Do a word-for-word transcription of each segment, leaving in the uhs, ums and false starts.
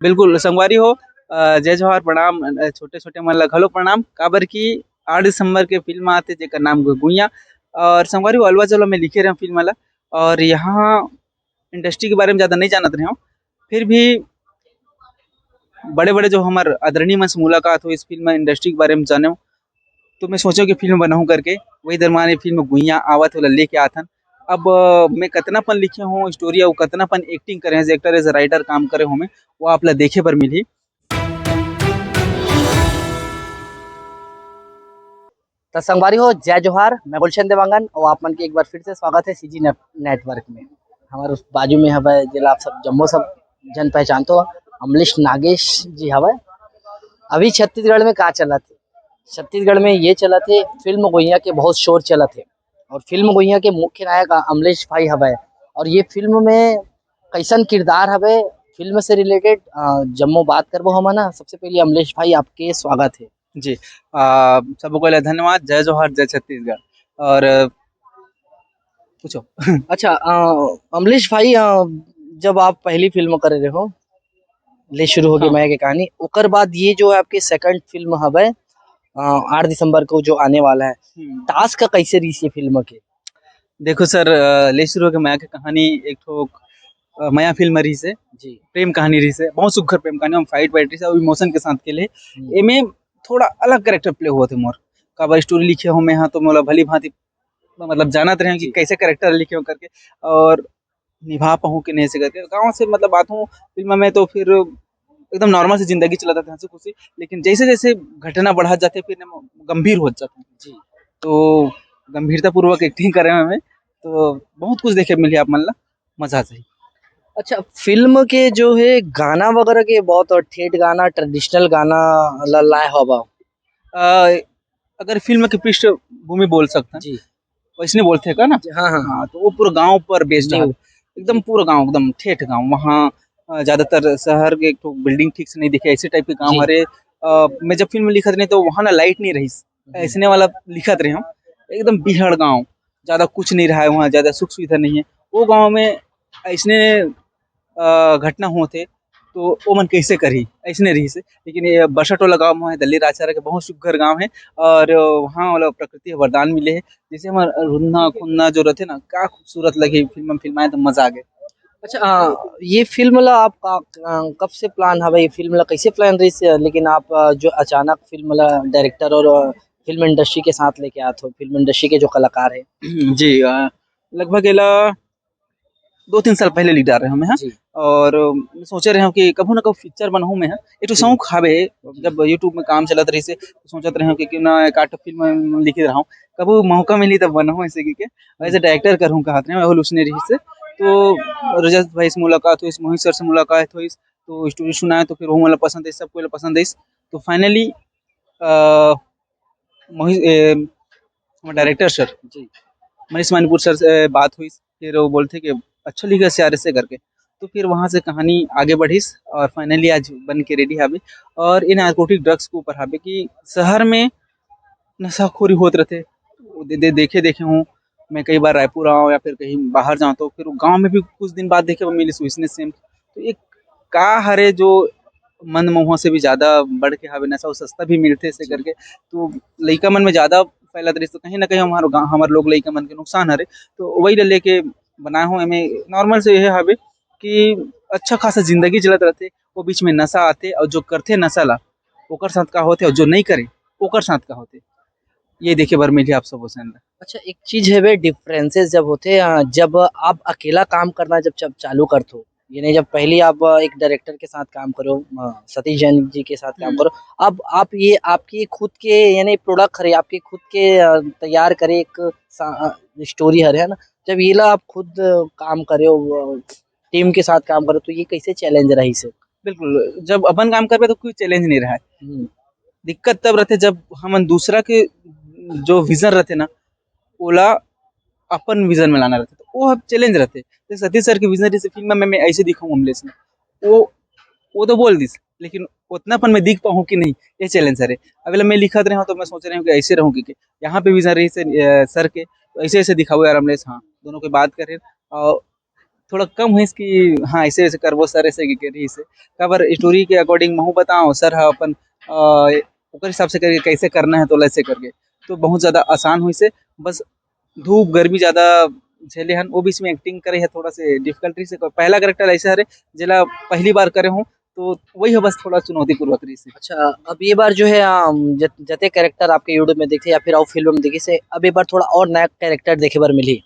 बिल्कुल संगवारी हो, अ, जय जोहार, प्रणाम, अ, छोटे-छोटे मन ला घलो प्रणाम, काबर कि आठ दिसंबर के फिल्म आथे जेकर नाम गुइया। और संगवारी हो, अलवा जलवा में लिखे रहेंव फिल्म ला, और यहाँ इंडस्ट्री के बारे में ज़्यादा नहीं जानत रहेंव, फिर भी बड़े-बड़े जो हमर आदरणीय मन से मुलाकात होइस, फिल्म इंडस्ट्री के बारे में जानेंव, तो मैं सोचेंव कि फिल्म बनाहूँ करके। वही दरमियान ये फिल्म गुइया आवत हे, ओला लेके आथन। अब, अ, मैं कतना पन लिखे हों स्टोरी अउ कतना पन एक्टिंग करे हों, as actor, as a writer काम करे हों मैं, वो आप ला देखे बर मिलही। त संगवारी हो, जय जोहार, मैं गुलशन देवांगन अउ आप मन के एक बार फिर से स्वागत हे सीजी ने-, नेटवर्क में। हमर उस बाजू में हवय, जेला आप सब जम्मो सब जन पहचानथो, अमलेश नागेश जी हवय। अभी छत्तीसगढ़ में का चलत हे? छत्तीसगढ़ में ये चलत हे, फिल्म गुइया के बहुत शोर चलत हे और फिल्म गुइया के मुख्य नायक अमलेश भाई हवय और ये फिल्म में कैसन किरदार हवय, फिल्म से रिलेटेड, अ, जम्मो बात करबो हमन ह। सबसे पहले अमलेश भाई, आपके स्वागत हे। जी, अ, सबो कोई ला धन्यवाद, जय जोहार, जय छत्तीसगढ़। और, अ, पूछो। अच्छा, अ, अमलेश भाई, अ, जब आप पहली फिल्म करे रहे हो, ले शुरू होगे हाँ। मया के कहानी, ओकर बाद ये जो आपके सेकंड फिल्म हवय, अ, आठ दिसंबर को जो आने वाला है, हम्म। टास्क का कैसे रहिस ये फिल्म के? देखो सर, अ, ले शुरू होगे मया के कहानी एक ठो, अ, मया फिल्म रहिस हे, जी। प्रेम कहानी रहिस हे, बहुत सुघर प्रेम कहानी, हम फाइट वाइट रहिस हे, अउ इमोशन के साथ खेले। हम्म। एमे थोड़ा अलग कैरेक्टर प्ले होवत हे मोर, काबर स्टोरी लिखे हों मैं हा, तो मोला भली भांति, मतलब, जानत रहेंव कि जी। कैसे कैरेक्टर लिखे हों करके, और निभा पाहूँ कि नहीं से करके। गाँव से, मतलब, आत हों फिल्म में तो फिर एकदम नॉर्मल से जिंदगी चलत रहिथे, हंसी खुशी, लेकिन जैसे जैसे घटना बढ़त जाथे, फिर गंभीर होत जाथे। जी। तो गंभीरतापूर्वक एक्टिंग करे हों मैं, तो बहुत कुछ देखे मिलही आप मन ला, मजा आ जाही। अच्छा, फिल्म के जो है गाना वगैरह के बहुत ठेठ गाना, ट्रेडिशनल गाना ल-, लाए हवा। अ, अगर फिल्म के पृष्ठभूमि बोल सकथन, जी। वैसने बोलथे का ना? जी, हाँ, हाँ। हाँ, तो वो पूरा गाँव पर बेस्ड न्यू। हवे। एकदम जी। पूरा गाँव, एकदम ठेठ गाँव। वहाँ, अ, ज्यादातर शहर के एक ठो बिल्डिंग ठीक से नहीं दिखे, ऐसे टाइप के गाँव जी। हरे। अ, मैं जब फिल्म लिखत रहेंव, तो वहाँ ना लाइट नहीं रहिस। हम्म। ऐसने वाला लिखत रहेंव। एकदम बिहड़ गाँव, ज्यादा कुछ नहीं रहा है वहाँ, ज्यादा सुख सुविधा नहीं है। वो गाँव में ऐसने, अ, घटना होथे, तो ओमन कैसे करही, ऐसने रहिस हे। लेकिन ये बरसा टोला गाँव में दल्ली राजचारा के बहुत सुघर गाँव हे, और वहाँ वाला प्रकृति ह वरदान मिले हे। जैसे हमर रुन्ना खुन्ना जो रथे ना, का खूबसूरत लगे, फिल्म में फिल्माए तो मजा आ गए। अच्छा, अ, ये फिल्म ला आप का, अ, कब से प्लान हवे, ये फिल्म ला कैसे प्लान रहिस हे, लेकिन आप, अ, जो अचानक फिल्म ला डायरेक्टर और, अ, फिल्म इंडस्ट्री के साथ लेके आत हो, फिल्म इंडस्ट्री के जो कलाकार हे? जी, अ, लगभग एला दो तीन साल पहले लिख डारे हों मैं हा। जी। और, अ, सोचे रहेंव कि कभू ना कभू पिक्चर बनाहूँ मैं हा। एक ठो जी। शौक हवे, जी। जब YouTube में काम चलत रहिस हे, तो सोचत रहेंव कि क्यों ना एक आध ठो फिल्म लिखे रहूँ। कभू मौका मिलही तब बनाहूँ ऐसे कहिके। वैसे हम्म। डायरेक्टर करहूँ कहत रहेंव, राहुल उसने रहिस हे। तो रजत भाई से मुलाकात होइस, मोहित सर से मुलाकात होइस, तो स्टोरी सुनाए, तो फिर वो मोला पसंद आइस, सब कोई ला पसंद आइस। तो finally, अ, मोहित, ए, हमर डायरेक्टर सर, जी। मनीष मणिपुर सर से बात होइस, फिर वो बोलथे कि अच्छा लिखत हस यार ऐसे करके। तो फिर वहाँ से कहानी आगे बढ़िस और finally आज बन के रेडी हावे। और ये नारकोटिक ड्रग्स के ऊपर हावे कि शहर में नशाखोरी होत रथे, वो दे, दे, देखे, देखे हों। मैं कई बार रायपुर आऊँ या फिर कहीं बाहर जाऊँ, तो फिर वो गाँव में भी कुछ दिन बाद देखे बर मिलिस वैसने सेम। तो एक का हरे जो मंद महुआ से भी ज्यादा बढ़ के हावे नशा, वो सस्ता भी मिलथे ऐसे जी। करके। तो लइका मन में ज्यादा फैलत रहिस, तो कहीं ना कहीं हमारे गाँव, हमारे लोग लइका मन के नुकसान हरे। तो वही ला लेके बनाए हों। एमे नॉर्मल से ये हावे कि अच्छा खासा जिंदगी चलत रथे, वो बीच में नशा आथे, और जो करथे नशा ला, ओकर साथ का होथे, और जो नहीं करे, ओकर साथ का होथे, ये देखे बर मिलही आप सबो झन ला। अच्छा, एक चीज हवे, डिफरेंसेस जब होथे, अ, जब आप अकेला काम करना जब, जब चालू करथो, यानी जब पहली आप, अ, एक डायरेक्टर के साथ काम करो, अ, सतीश जैन जी के साथ काम हम्म। करो, अब आप ये आपकी खुद के यानी प्रोडक्ट हरे, आपके खुद के, अ, तैयार करे एक सा-, अ, स्टोरी हरे, है ना? जब ये ला आप खुद काम करे हो, अ, टीम के साथ काम करे, तो ये कैसे चैलेंज रहिस हे? बिल्कुल, जब अपन काम करबे तो कोई चैलेंज नहीं रहे। हम्म। दिक्कत तब रथे जब हमन दूसरा के जो विजन रथे ना, ओला अपन विजन में लाना रथे, तो वो अब चैलेंज रथे। जैसे सतीश सर के विजनरी से फिल्म में मैं ऐसे दिखाऊं अमलेश में, वो, वो तो बोल दिस, लेकिन उतना अपन मैं दिख पाऊँ कि नहीं, ये चैलेंज हरे। अभी मैं लिखत रहे हूँ तो मैं सोच रहे हूँ कि ऐसे रहूँ कि, कि यहाँ पे विजन रहिस हे, अ, सर के, तो ऐसे ऐसे दिखाओ यार अमलेश। हाँ, दोनों के बात करें और थोड़ा कम होइस कि हाँ, ऐसे-ऐसे करबो सर, ऐसे के, के रहिस हे। काबर स्टोरी के अकॉर्डिंग महूँ बताओं, सर ह अपन अ, ओकर हिसाब से करके कैसे करना है तोला ऐसे करके। तो बहुत ज़्यादा आसान होइस हे। बस धूप, गर्मी ज़्यादा झेले हन, वो बीच में एक्टिंग करे हे थोड़ा से डिफिकल्ट रहिस हे। पहला कैरेक्टर ऐसे हरे, जेला पहली बार करे हूँ, तो वही ह बस थोड़ा चुनौतीपूर्वक रहिस हे। अच्छा, अब ये बार जो है, अम, जत-, जते कैरेक्टर आपके YouTube में देखे या फिर अउ फिल्म में देखे से, अब ये बार थोड़ा और नया कैरेक्टर देखे बर मिलही।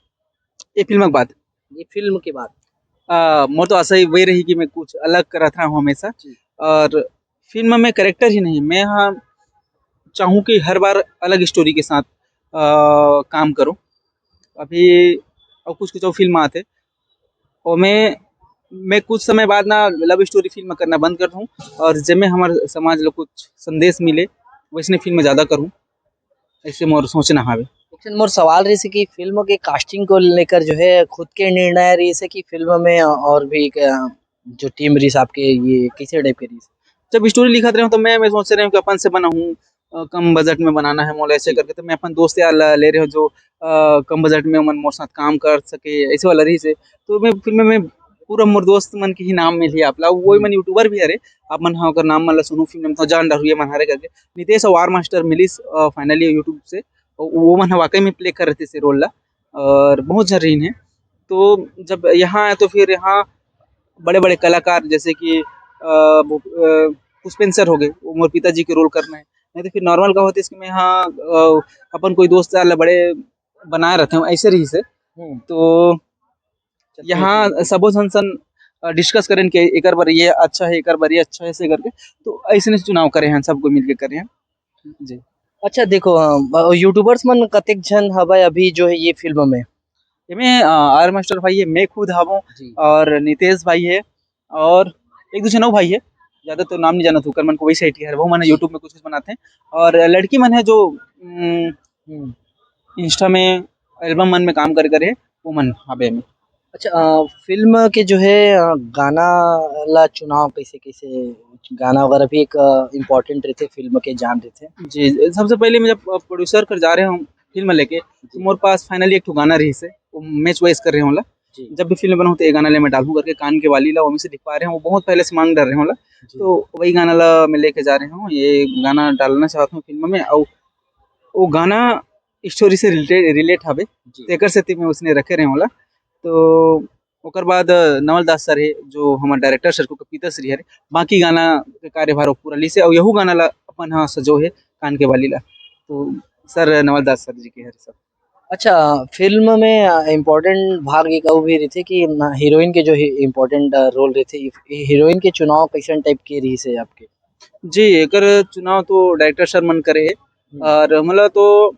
ये फिल्म के बाद? ये फिल्म के बाद। अ, मोर तो आशा ही वही रही कि मैं कुछ अलग करत रहूँ हमेशा। जी। और फिल्म में कैरेक्टर ही नहीं, मैं हाँ चाहूँ कि हर बार अलग स्टोरी के साथ, अ, काम करूँ। अभी और कुछ-कुछ और फिल्म आथे, ओमे मैं कुछ समय बाद ना लव स्टोरी फिल्म करना बंद कर दूँ और जेमे हमर समाज ल कुछ संदेश मिले, वैसने फिल्म ज़्यादा करूँ, ऐसे मोर सोचना हवे। लेकिन मोर सवाल रहिस हे कि फिल्म के कास्टिंग को लेकर जो है खुद के निर्णय रहिस हे कि फिल्म में और भी एक, अ, जो टीम रहिस आपके, ये कैसे टाइप के रहिस? जब स्टोरी लिखत रहे हूँ तो मैं, मैं सोच रहे हूँ कि अपन से बनाऊँ, अ, कम बजट में बनाना है मोला ऐसे जी। करके, तो मैं अपन दोस्त यार ला ले रहे हूँ जो, अ, कम बजट में मन मोर साथ काम कर सके, ऐसे वाला रहिस हे। तो मैं फिल्म में पूरा मोर दोस्त मन के ही नाम मिलही आप ला, वही हम्म। मन यूट्यूबर भी हरे, आप मन ह ओकर नाम मन ला सुनू, फिल्म में तो जान डारू ये मन हरे करके। नितेश और आर मास्टर मिलिस, अ, finally YouTube से, वो, वो मन ह वाकई में प्ले कर रहे थे रोल ला, और बहुत झन रहिन हे। तो जब यहाँ आए तो फिर यहाँ बड़े-बड़े कलाकार जैसे कि, अ, वो, अ, पुष्पेंद्र सर हो गए, वो मोर पिताजी के रोल करना है। नहीं तो फिर नॉर्मल का होता इसके में हाँ, अ, अपन कोई दोस्त यार ला बड़े बनाए रहते हैं, ऐसे रहिस हे। हम्म। तो अच्छा, यहाँ ठीक है। सबो झन सन, अ, डिस्कस करेन कि एकर बर ये अच्छा है, एकर बर ये अच्छा है, ऐसे करके। तो ऐसे नहीं चुनाव करे हैं, सबको मिलके करे हैं। जी। अच्छा, देखो, अ, ब-, यूट्यूबर्स मन कतेक झन हवय अभी जो है ये फिल्म में? एमे, अ, आर मास्टर भाई है, मैं खुद हवों जी। और नितेश भाई है और एक दू झन अउ भाई है, ज़्यादा तो नाम नहीं जानत हूँ, ओकर मन को वही साइट है, वो मन जी। YouTube में कुछ-कुछ बनाते हैं और लड़की मन है जो, उम, हम्म। Insta में एल्बम मन में काम करे, करे, वो मन हवे एमे। अच्छा, अ, फिल्म के जो है, अ, गाना ला चुनाव कैसे, कैसे गाना वगैरह भी एक, अ, इम्पोर्टेंट रहिथे, फिल्म के जान रहिथे। जी, सबसे पहले मैं जब, अ, प्रोड्यूसर कर जा रहे हूँ फिल्म लेके, तो जी। मोर पास finally एक ठो गाना रहिस हे, वो मैं चॉइस कर रहे हूँ ला। जी। जब भी फिल्म बनाऊँ तो ये गाना ले मैं डालूँ करके कान के बाली ला, वो मैं से लिखवा रहे हूँ, वो बहुत पहले से मांग डाल रहे हूँ ला। जी। तो वही गाना ला मैं लेके जा रहे हूँ, ये गाना डालना चाहता हूँ फिल्म में। और वो गाना स्टोरी से रिलेटेड, रिलेट हवे, जी। तेकर सेती मैं उसने रखे रहे हूँ ला। तो ओकर बाद नवल दास सर हे, जो हमर डायरेक्टर सर को कविता श्री हरे, बाकी गाना के कार्यभार वो पूरा लिस हे, और यहू गाना ला अपन हा सजो हे कान के बाली ला, तो सर नवल दास सर जी के हरे सब। अच्छा, फिल्म में, अ, इम्पोर्टेंट भाग एक अउ भी रहिथे कि न, हीरोइन के जो ही इम्पोर्टेंट, अ, रोल रहिथे, हीरोइन के चुनाव कैसन टाइप के रहिस हे आपके? जी, एकर चुनाव तो डायरेक्टर सर मन करे हे, हम्म। और हमला तो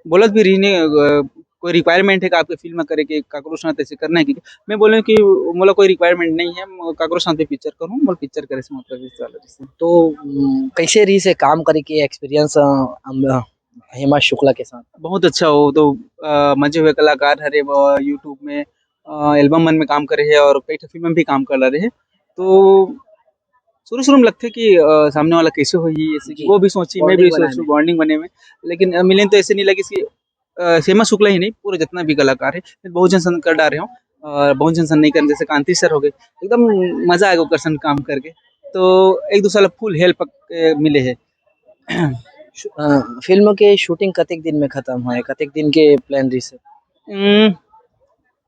बोलत भी रहिन हे, अ, कोई रिक्वायरमेंट है का आपके फिल्म करे के, काकरो साथ ऐसे करना है कि? मैं बोले कि मोला कोई रिक्वायरमेंट नहीं है, मैं काकरो साथ भी पिक्चर करूँ, मोला पिक्चर करे से मतलब इस वाला जैसे। तो, उम, कैसे रहिस हे काम करे के एक्सपीरियंस, अ, अम, अ, हेमा शुक्ला के साथ? बहुत अच्छा हो तो, अ, मजे हुए कलाकार हरे वो YouTube में, अ, एल्बम मन में काम करे हे और कई ठो फिल्म में भी काम कर रहे हे। तो शुरू-शुरू में लगथे कि, अ, सामने वाला कैसे होही, ऐसे कि जी। वो भी सोची, मैं भी बॉन्डिंग बनाए सोचूँ, में। बॉन्डिंग बने में। लेकिन, अ, मिलेन तो ऐसे नहीं लगिस कि, अ, हेमा शुक्ला ही नहीं, पूरे जितना भी कलाकार है, बहुत झन सन कर डारे हों और बहुत झन सन नहीं करन, जैसे कांति सर हो गए, एकदम मजा आएगा ओकर सन काम करके। तो एक दूसरा ला फुल हेल्प, अ, मिले है। शू-, अ, फिल्म के शूटिंग कतेक दिन में खत्म होए, कतेक दिन के प्लान रहिस हे? उम,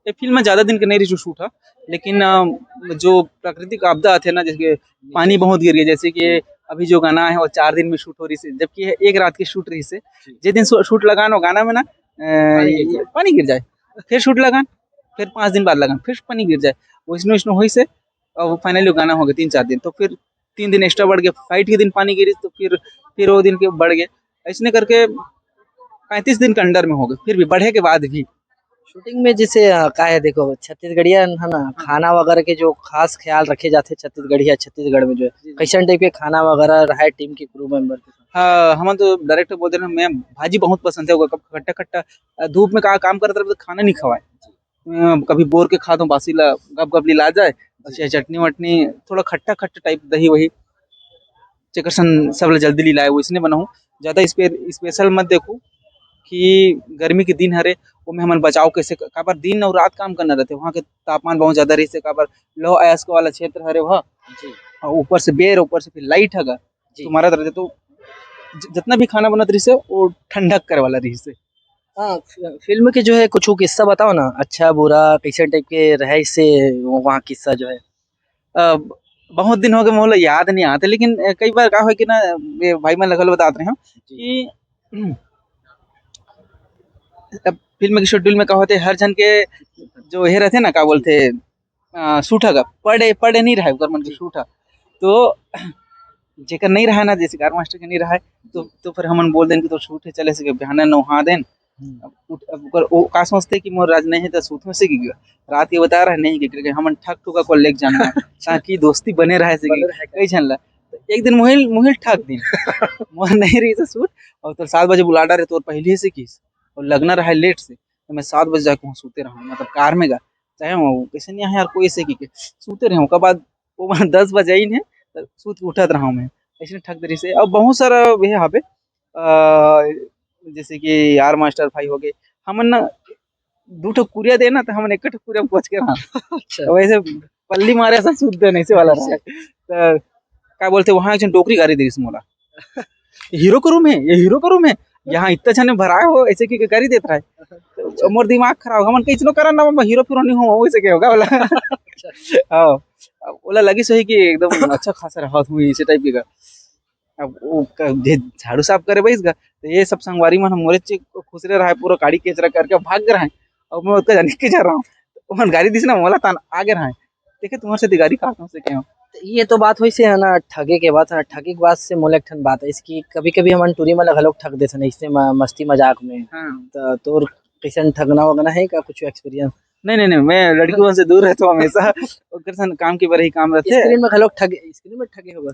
ये फिल्म में ज़्यादा दिन के नहीं रही जो शूट हा, लेकिन, अ, जो प्राकृतिक आपदा आथे ना, जैसे कि पानी बहुत गिर गया, जैसे कि अभी जो गाना है वो चार दिन में शूट हो रही से, जबकि ये एक रात की शूट रही से। जी। जे दिन शू-, शूट लगान वो गाना में ना, अ, पानी गिर ये जाए। पानी गिर जाए, फिर शूट लगान, फिर पाँच दिन बाद लगान, फिर पानी गिर जाए, वैसनो वैसनो होई से, और वो फाइनली गाना हो गया तीन चार दिन, तो फिर तीन दिन एक्स्ट्रा बढ़ गया, फाइट के दिन पानी गिरी तो फिर, फिर वो दिन के बढ़ गए, ऐसने करके पैंतीस दिन के अंडर में हो गए, फिर भी बढ़े के बाद भी। शूटिंग में जैसे, अ, का है, देखो, छत्तीसगढ़िया है ना, हाँ। खाना वगैरह के जो खास ख्याल रखे जाते हैं छत्तीसगढ़िया, छत्तीसगढ़ में जो है, जी, जी। कैसन टाइप के खाना वगैरह रहा है टीम के क्रू मेंबर के साथ? हाँ, हम तो डायरेक्टर बोलते हैं, मैं भाजी बहुत पसंद है, वो खट्टा खट्टा, अ, धूप में का काम करता रहे तो खाना नहीं खवाए। अ, कभी बोर के खात हूँ बासी ला, गप गप ली ला जाए, जी। अच्छा, चटनी वटनी, थोड़ा खट्टा खट्टा टाइप, दही वही, जेकर सन सब ला जल्दी ली लाए, वैसने बनाऊँ। ज़्यादा स्पे-, स्पेशल मत देखू, कि गर्मी के दिन हरे, ओमे हमन बचाव कैसे क-, काबर दिन अउ रात काम करना रहथे, वहाँ के तापमान बहुत ज्यादा रहिसे, काबर लौह अयस्क वाला क्षेत्र हरे वह, जी। अउ ऊपर से बेर, ऊपर से फिर लाइट हगा, जी। तो मारत रहथे, तो ज-, जितना भी खाना बनत रहिसे, वो ठंडक करे वाला रहिसे। हाँ, फि-, फिल्म के जो है कुछ किस्सा बताओ ना, अच्छा बुरा कैसे टाइप के रहे से वहाँ किस्सा जो है। अ, बहुत दिन हो गए, मोला याद नहीं आते, लेकिन अ, कई बार का होय कि ना, ये भाई मन ल घलो बतात रहे हंव कि अब फिल्म के शेड्यूल में का होथे, हर झन के जो ये रहथे ना, का बोलथे, अ, सूट ह का पढ़े, पढ़े नहीं रहे ओकर मन के सूट ह। तो जेकर नहीं रहे ना, जैसे कार मास्टर के नहीं रहे, तो, तो फिर हमन बोल देन कि तोर सूट हे, चले से बिहान नहा देन। अब उठ-, अब ओकर, वो का सोचते कि मोर राज नहीं है, तो सूत में से की गया। रात के बता रहा नहीं, कि करके हमन ठग ठुका को लेके जाना है, ताकि दोस्ती बने रहे से बने रहे। कई झन ला। तो एक दिन मोहिल, मोहिल ठग दिन। मोर नहीं रही से सूट, और तोर सात बजे बुला डारे, तोर पहले से किस, और लगना रहा लेट से, तो मैं सात बजे जाके वहाँ सूते रहा, मतलब कार में गा, चाहे वो कैसे नहीं आए यार, कोई से की के सूते रहे। ओकर बाद वो मन दस बजे आइन है, तो सूत के उठत रहा मैं, ऐसे ठग दे रही से। अब बहुत सारा ये हवे, अ, जैसे कि यार मास्टर भाई हो गए, हमन ना दू ठो कुरिया देना, तो हमन एक ठो कुरिया में पहुंच के रहा। अच्छा। तो वैसे पल्ली मारे ऐसा सूत देना, ऐसे वाला रहा। तो का बोलते, वहाँ एक झन डोकरी गारी देरिस मोला, "ये हीरो का रूम है, ये हीरो का रूम है, यहाँ इतना झन भराए हो", ऐसे की गारी देत रहा है। तो मोर दिमाग खराब, हमन कहीं इतनो करन ना, मैं हीरो फिरो नहीं हूँ, वैसे के होगा बोला। हाँ, अब ओला लगी सही कि एकदम अच्छा खासा रहा हूँ, इसे टाइप के का। अब वो क-, जे झाड़ू साफ करे बैस गा, तो ये सब संगवारी मन मोरे चे खुसरे रहा है, पूरा काड़ी केचरा करके भाग रहा है। अब मैं उसका जाने के जा रहा हूँ, तो मन गाड़ी दिस ना, मोला तान आगे रहा है। देखे तुम्हारे से दिगारी कहा से क्या हो? तो ये तो बात होइसे है ना, ठगे के बात है ना, ठगे के बात से मोला एक ठन बात है, इसकी कभी-कभी हमन टूरी मन ला घलोक ठग देथन, इससे म-, मस्ती मजाक में। हाँ। तो तोर कैसन ठगना वगना है का कुछ एक्सपीरियंस? नहीं, नहीं, नहीं, मैं लड़की मन से दूर रहता हूँ हमेशा। ओकर सन काम के बर ही काम रहते। स्क्रीन में घलोक ठगे, स्क्रीन में ठगे होगा?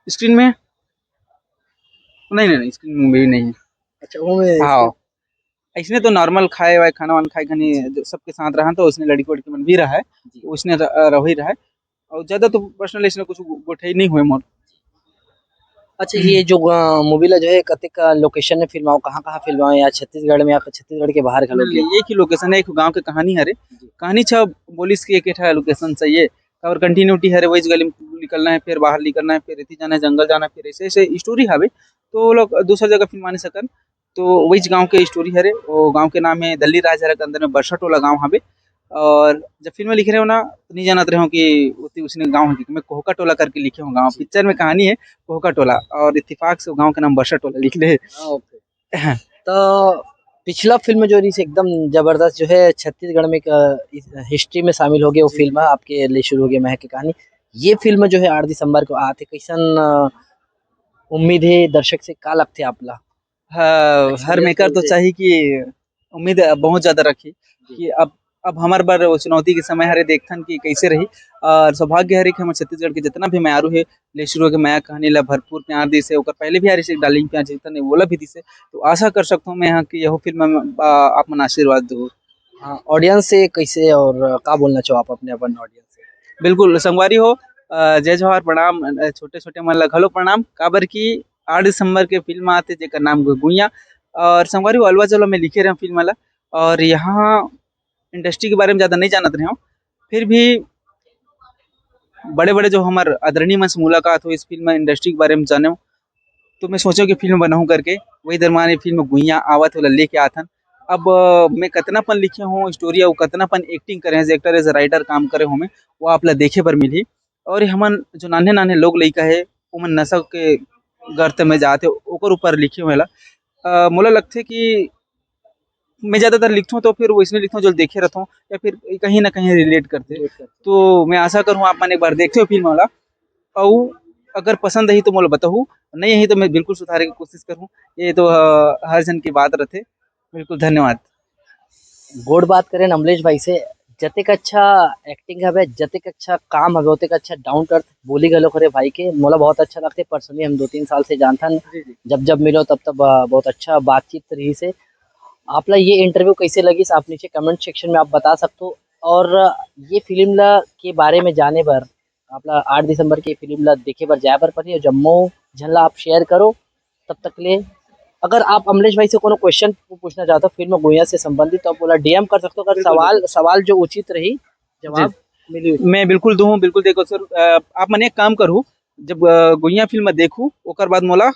स्क्रीन में? नहीं, नहीं, नहीं, स्क्रीन में भी नहीं है। अच्छा, वो में हाँ। इसने तो नॉर्मल खाए वाए, खाना वाना खाए खनी, जो सबके साथ रहा, तो उसने लड़की वड़की मन भी रहा है, जी। उसने र-, रही रहा है। और ज्यादा तो पर्सनल इसने कुछ गो-, गोठई नहीं हुए मोर। अच्छा, ये जो मूवी ला जो है, कतेक लोकेशन में फिल्माओ, कहाँ कहाँ फिल्माओ, या छत्तीसगढ़ में या छत्तीसगढ़ के बाहर घलो? नहीं, एक ही लोकेशन है, एक गांव के कहानी हरे। जी। कहानी छा बोलिस कि एक ठा लोकेशन सही है, और कंटिन्यूटी हरे, वही गली में निकलना है, फिर बाहर निकलना है, फिर एती जाना है, जंगल जाना है, फिर ऐसे ऐसे स्टोरी हवे। तो वो लोग दूसरा जगह फिल्मा नहीं सकन, तो वही गांव के स्टोरी हरे। वो गांव के नाम है दल्ली राजहरा के अंदर में बरसा टोला गांव हवे। और जब फिल्म लिख रहे हो ना, तो नहीं जानत रहे हो कि उती उसने गांव है, कि मैं कोहका टोला करके लिखे हूँ गांव। पिक्चर में कहानी है कोहका टोला, और इत्तेफाक से वो गांव के नाम बरसा टोला लिख ले। हाँ, ओके। तो पिछला फिल्म जो रही एकदम जबरदस्त, जो है छत्तीसगढ़ में एक हिस्ट्री में शामिल हो गया वो फिल्म, आपके लिए शुरू हो गया महक की कहानी। ये फिल्म जो है आठ दिसंबर को आते, कैसन अ, उम्मीद है दर्शक से, का लगते आपला? हाँ, हर मेकर तो चाहिए कि उम्मीद बहुत ज्यादा रखी कि अब, अब हमारे बर वो चुनौती के समय हरे, देखथन कि कैसे रही। और सौभाग्य हरे कि हमर छत्तीसगढ़ के जितना भी मयारू है, ले शुरू के मया कहानी ला भरपूर प्यार दिसे, ओकर पहले भी हरे से डार्लिंग प्यार जीतन ने ओला भी दिसे। तो आशा कर सकता हूँ मैं यहाँ कि यह फिल्म में, आ, आप मन आशीर्वाद दो। हाँ, ऑडियंस से कैसे और का बोलना चाहो आप अपने अपन ऑडियंस से? बिल्कुल संगवारी हो, अ, जय जोहार, प्रणाम। अ, छोटे छोटे मन ला घलो प्रणाम, काबर कि आठ दिसंबर के फिल्म आते जेकर नाम गु-, गुइया। और संगवारी हो, अलवा जलवा में लिखे रहे फिल्म ला, और यहाँ इंडस्ट्री के बारे में ज्यादा नहीं जानत रहे हो, फिर भी बड़े बड़े जो हमार आदरणीय मन से मुलाकात हो, इस फिल्म इंडस्ट्री के बारे में जाने हो, तो मैं सोचो कि फिल्म बनाऊं करके। वही दरमियान ये फिल्म गुइया आवत, ओला लेके आथन। अब अ, मैं कतना पन लिखे हूँ स्टोरी, अउ कतना पन एक्टिंग करे हैं, एक्टर एज राइटर काम करे हूँ मैं, वो आप ला देखे बर मिलही। और ये हमन जो नान्हे नान्हे लोग लइका है, ओमन नशा के गर्त में जाते, ओकर ऊपर लिखे हुए ला। अ, मोला लगथे कि मैं ज्यादातर लिखथों तो फिर वैसने लिखथों जो देखे रहथों या फिर कहीं ना कहीं रिलेट करते। तो मैं आशा करूँ आप मन एक बार देखते हो फिल्म वाला, अउ अगर पसंद आही तो मोला बताहू, नहीं आही तो मैं बिल्कुल सुधारे के कोशिश करूँ। ये तो अ, हर जन की बात रहते। बिल्कुल, धन्यवाद। गोड़ बात करें अमलेश भाई से, जतेक अच्छा एक्टिंग हवे, जतेक अच्छा काम हवे, ओतेक अच्छा डाउन टू अर्थ बोली घलो करे भाई के। मोला बहुत अच्छा लगथे, पर्सनली हम दो तीन साल से जानथन, जब जब मिलो तब तब अ, बहुत अच्छा बातचीत रही से। आपला ये इंटरव्यू कैसे लगिस, आप नीचे कमेंट सेक्शन में आप बता सकते हो। और ये फिल्म ला के बारे में जाने बर, आपला आठ दिसंबर के फिल्म ला देखे बर जाए बर पड़ही, और जम्मो झन ला आप शेयर करो। तब तक ले अगर आप अमलेश भाई से कोनो क्वेश्चन पूछना चाहते हो फिल्म गुइयां से संबंधित, तो आप बोला डीएम कर सकते हो। अगर बिल्कुल, सवाल सवाल जो उचित रही, जवाब मिली। मैं बिल्कुल दूँ, बिल्कुल। देखो सर, अ, आप मन एक काम करहू, जब अ, गुइयां फिल्म देखहू, ओकर बाद मोला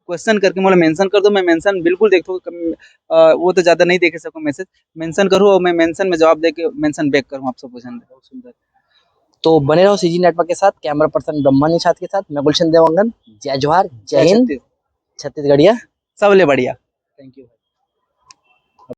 क्वेश्चन करके मोला मेंशन कर दो, मैं मेंशन बिल्कुल देखथों। कम- अ, वो तो ज्यादा नहीं देखे सकूँ मैसेज, मेंशन करहू और मैं मेंशन में जवाब दे के मेंशन बैक करहूँ आप सब क्वेश्चन। बहुत सुंदर। तो बने रहो सीजी नेटवर्क के साथ, कैमरा पर्सन ब्रह्मा निषाद के साथ, मैं गुलशन देवांगन। जय जोहार, जय हिंद, छत्तीस- छत्तीसगढ़िया। सबले बढ़िया। Thank you.